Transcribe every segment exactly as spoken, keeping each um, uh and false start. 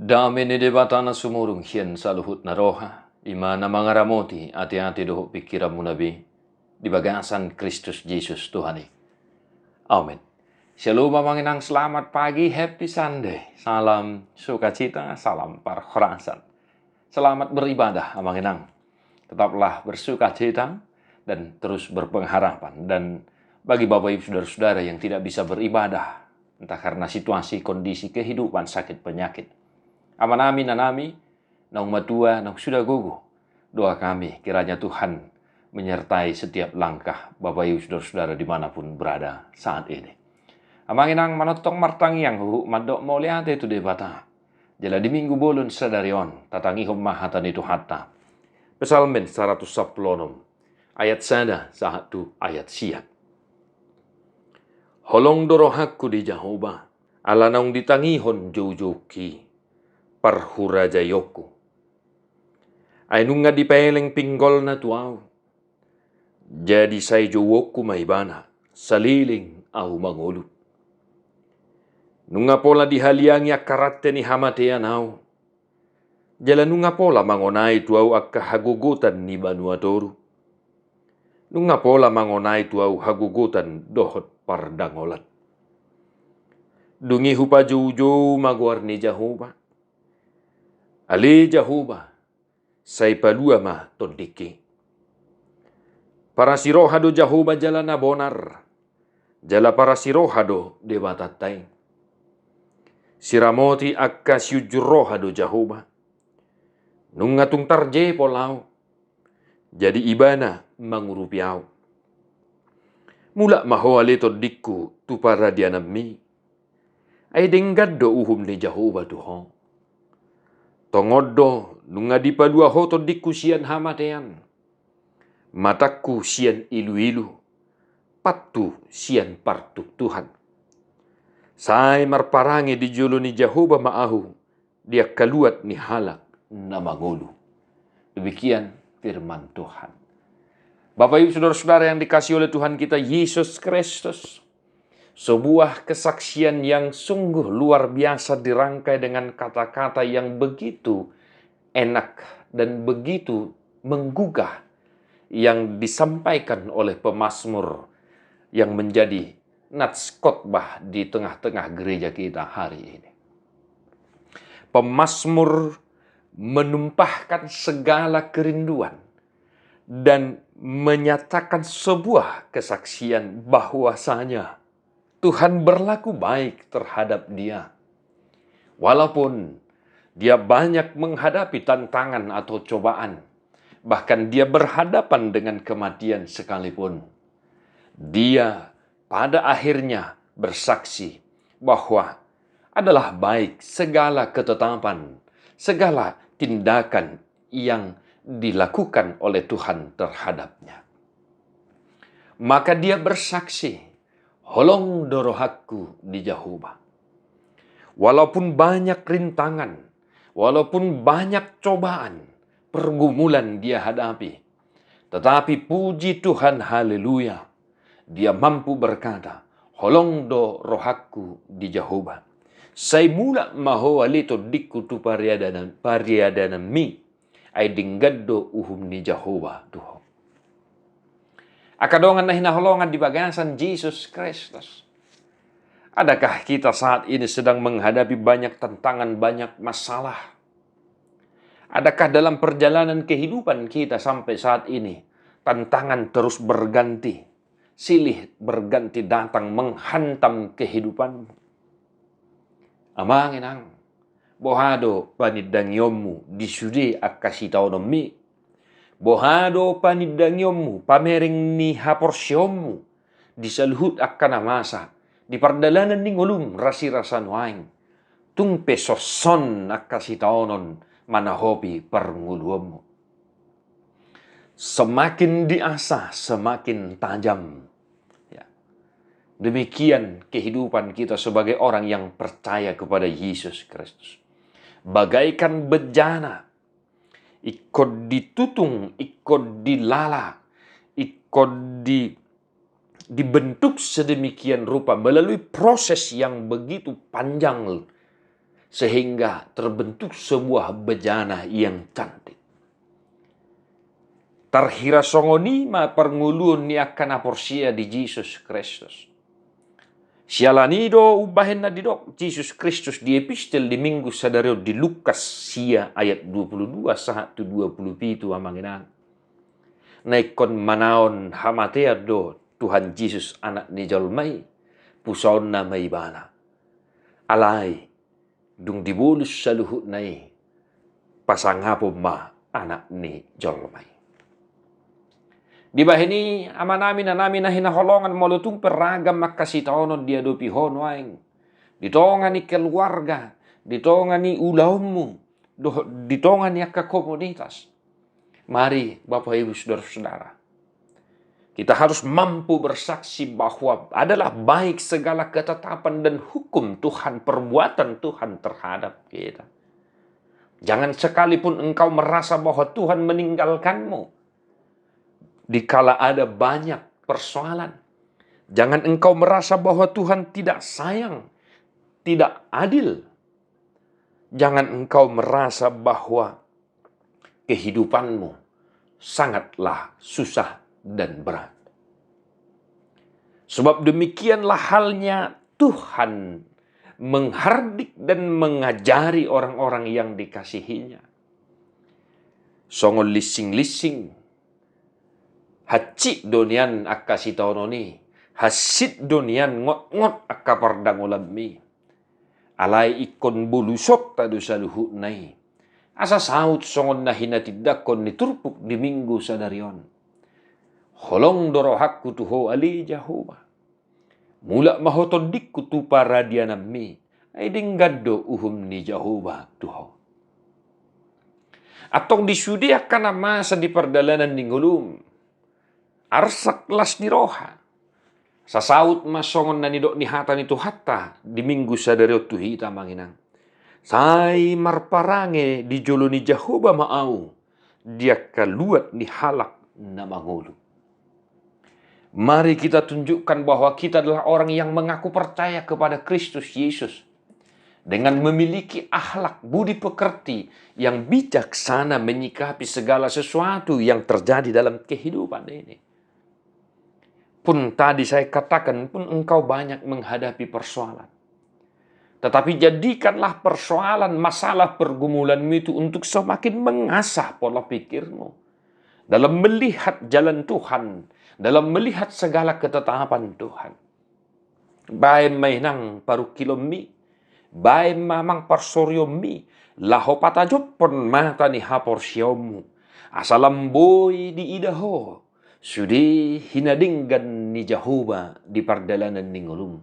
Dame ni Debata na sumurung sian saluhut na roha, i ma na mangaramoti ateate dohot pingkiranmuna be di bagasan Kristus Jesus Tuhan i. Amen. Shalom amang inang, selamat pagi, happy Sunday. Salam sukacita, salam parhorasan. Selamat beribadah amang inang. Tetaplah bersukacita dan terus berpengharapan. Dan bagi Bapak Ibu Saudara-saudara yang tidak bisa beribadah, entah karena situasi, kondisi, kehidupan, sakit, penyakit, amanami, inanami, naung matua, naung sudah gogo, doa kami kiranya Tuhan menyertai setiap langkah Bapak Ibu Saudara-saudara dimanapun berada saat ini. Amang inang, manongtong martangiang huhut mandok mauliate tu Debata. Jala di minggu bolon sadari on, tatangihon ma hata ni Tuhanta. Psalmen saratus sampulu onom, ayat sada sahat tu ayat sia. Holong do rohangku di Jahowa, ala naung ditangihon joujoungki, parhurajaionku. Ai nunga dipeleng pinggolna tu ahu. Jadi sai jouonku ma ibana, saleleng ahu mangolu. Nunga pola dihaliangi angka rante ni hamatean ahu. Jala nunga pola mangonai tu ahu angka hagogotan ni banua toru. Nunga pola mangonai tu ahu hagogotan dohot pardangolan. Dung i hupajoujou ma goar ni Jahowa. Ale Jahowa, sai palua ma tondingki. Parasiroha do Jahowa jala na bonar, jala parasiroha do Debatanta i. Siramoti angka siunjur roha do Jahowa. Nunga tung tarjepol ahu, jadi ibana mangurupi ahu. Mulak ma ho ale tondingku tu paradiananmi. Ai denggan do uhum ni Jahowa tu ho. Tongon do nunga dipalua ho tondingku sian hamatean, matangku sian iluilu, pathu sian partuktuhan. Sai marparange di jolo ni Jahowa ma ahu di angka luat ni halak na mangolu. Demikian firman Tuhan. Bapak Ibu Saudara-saudara yang dikasihi oleh Tuhan kita Yesus Kristus, sebuah kesaksian yang sungguh luar biasa dirangkai dengan kata-kata yang begitu enak dan begitu menggugah yang disampaikan oleh pemazmur yang menjadi nats khotbah di tengah-tengah gereja kita hari ini. Pemazmur menumpahkan segala kerinduan dan menyatakan sebuah kesaksian bahwasanya Tuhan berlaku baik terhadap dia. Walaupun dia banyak menghadapi tantangan atau cobaan, bahkan dia berhadapan dengan kematian sekalipun, dia pada akhirnya bersaksi bahwa adalah baik segala ketetapan, segala tindakan yang dilakukan oleh Tuhan terhadapnya. Maka dia bersaksi, "Holong do rohangku di Jahowa." Walaupun banyak rintangan, walaupun banyak cobaan, pergumulan dia hadapi, tetapi puji Tuhan, haleluya, dia mampu berkata, "Holong do rohangku di Jahowa." Sai mulak ma ho ale tondingku tu pariadanan, pariadananmi. Ai denggan do uhum ni Jahowa tu ho. Angka dongan na hinaholongan di bagasan Jesus Kristus, adakah kita saat ini sedang menghadapi banyak tantangan, banyak masalah? Adakah dalam perjalanan kehidupan kita sampai saat ini tantangan terus berganti, silih berganti datang menghantam kehidupanmu? Amang inang, boha do panindangionmu di sude angka sitaononmi? Boha do panindangionmu, pamereng ni haporseaonmu di saluhut angka na masa di pardalanan ni ngolum rasirasa nuaeng? Tung pe sonson angka sitaonon manahopi parngoluonmu. Semakin diasah, semakin tajam. Ya. Demikian kehidupan kita sebagai orang yang percaya kepada Yesus Kristus. Bagaikan bejana, ingkon ditutung, ingkon dilala, ingkon di, dibentuk sedemikian rupa melalui proses yang begitu panjang, sehingga terbentuk sebuah bejana yang cantik. Tarhira songon i ma parngoluon ni angka na porsea di Jesus Kristus. Siala ni i do umbahen na didok Jesus Kristus di epistel di minggu sadari on di Lukas sia ayat dua puluh dua sahat tu dua puluh pitu, amang inang. Na ingkon manaon hamatean do Tuhan Jesus, Anak ni jolma i, pusaonna ma ibana. Alai dung dibolus saluhutna i, pasangapon ma Anak ni jolma i. Dibahen i, amanami, inanami na hinaholongan, molo tung pe ragam angka sitaonon diadopi ho nuaeng, di tonga ni keluarga, di tonga ni ulaonmu, dohot di tonga ni angka komunitas, mari, Bapak, Ibu, saudara-saudara, kita harus mampu bersaksi bahwa adalah baik segala ketetapan dan hukum Tuhan, perbuatan Tuhan terhadap kita. Jangan sekalipun engkau merasa bahwa Tuhan meninggalkanmu dikala ada banyak persoalan. Jangan engkau merasa bahwa Tuhan tidak sayang, tidak adil. Jangan engkau merasa bahwa kehidupanmu sangatlah susah dan berat. Sebab demikianlah halnya Tuhan menghardik dan mengajari orang-orang yang dikasihi-Nya. Songon linsing-linsing, hansit do nian angka sitaonon i, hansit do nian ngotngot angka pardangolanmi. Alai ingkon bolusonta do saluhutna i, asa saut songon na hinatindangkon ni turpuk di minggu sadari on. Holong do rohangku tu Ho, ale Jahowa. Mulak ma ho tondingku tu paradiananmi, ai denggan do uhum ni Jahowa tu ho. Antong di sude angka na masa di pardalanan ni ngolum, arsak las ni roha. Sasaut ma songon na nidok ni hata ni Tuhanta di minggu sadari on tu hita, amang inang. Sai marparange di jolo ni Jahowa ma ahu di angka luat ni halak na mangolu. Mari kita tunjukkan bahwa kita adalah orang yang mengaku percaya kepada Kristus Yesus dengan memiliki akhlak budi pekerti yang bijaksana menyikapi segala sesuatu yang terjadi dalam kehidupan ini. Pun tadi saya katakan, pun engkau banyak menghadapi persoalan. Tetapi jadikanlah persoalan, masalah, pergumulanmu itu untuk semakin mengasah pola pikirmu dalam melihat jalan Tuhan, dalam melihat segala ketetapan Tuhan. Baen ma, inang, parungkilonmi, baen ma, amang, parsorionmi, laho patajophon mata ni haporseaonmu, asa lam boi diida ho sude hinadenggan ni Jahowa di pardalanan ni ngolum,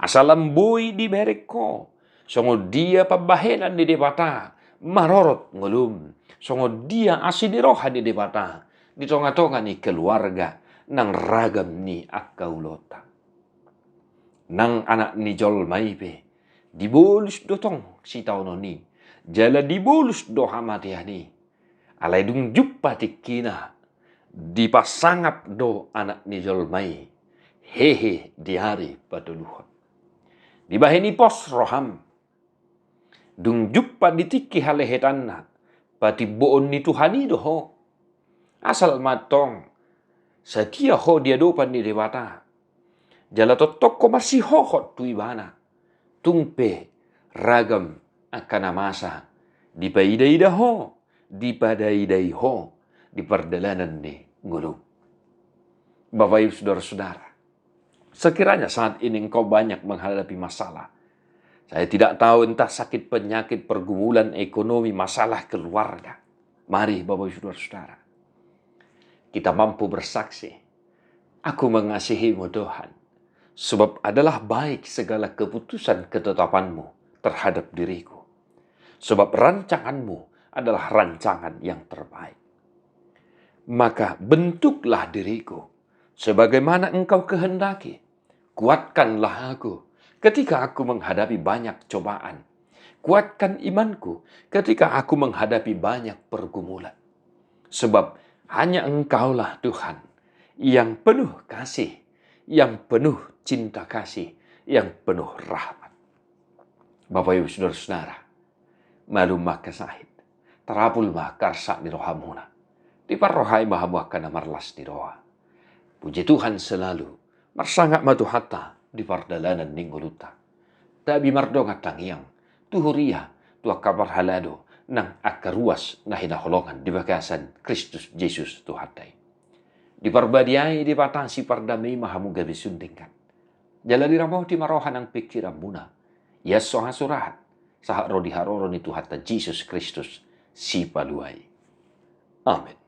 asa lam boi dibereng ho songon dia pambahenan ni Debata marorot ngolum, songon dia asi ni roha ni Debata di tonga-tonga ni keluarga nang ragam ni angka ulaonta. Nang Anak ni jolma i pe dibolus do tong sitaonon i, jala dibolus do hamatean i. Alai dung jumpa tingkina, dipasangap do Anak ni jolma i hehe di ari patoluhon. Dibahen i pos roham. Dung jumpa di tingki halehetanna, patimboon ni Tuhan i do ho. Asal ma antong satia ho di adopan ni Debata, jala tongtong ho marsihohot tu Ibana. Tung pe ragam angka na masa dipaida-ida ho, dipadaidai ho di pardalanan ni ngolum. Bapak, Ibu, saudara-saudara, sekiranya saat ini engkau banyak menghadapi masalah, saya tidak tahu, entah sakit penyakit, pergumulan ekonomi, masalah keluarga. Mari, Bapak, Ibu, saudara-saudara, kita mampu bersaksi, "Aku mengasihimu, Tuhan, sebab adalah baik segala keputusan ketetapanmu terhadap diriku. Sebab rancanganmu adalah rancangan yang terbaik. Maka bentuklah diriku sebagaimana Engkau kehendaki. Kuatkanlah aku ketika aku menghadapi banyak cobaan. Kuatkan imanku ketika aku menghadapi banyak pergumulan. Sebab hanya Engkaulah, Tuhan, yang penuh kasih, yang penuh cinta kasih, yang penuh rahmat." Bapak, Ibu, Malum ma angka sahit, tarapul ma angka arsak ni rohamuna. Diparrohai ma hamu angka na marlas ni roha. Puji Tuhan selalu, marsangap ma Tuhanta di pardalanan ni ngolunta. Tabi mardongan tangiang tu huria, tu angka parhalado nang angka ruas na hinaholongan di bagasan Kristus Jesus Tuhanta i. Diparbadiai Debata sipardame i ma hamu gabe sun denggan. Jala diramoti ma roha nang pingkiranmuna, ia so hasurat, sahat ro di haroro ni Tuhanta Jesus Kristus Sipalua i. Amen.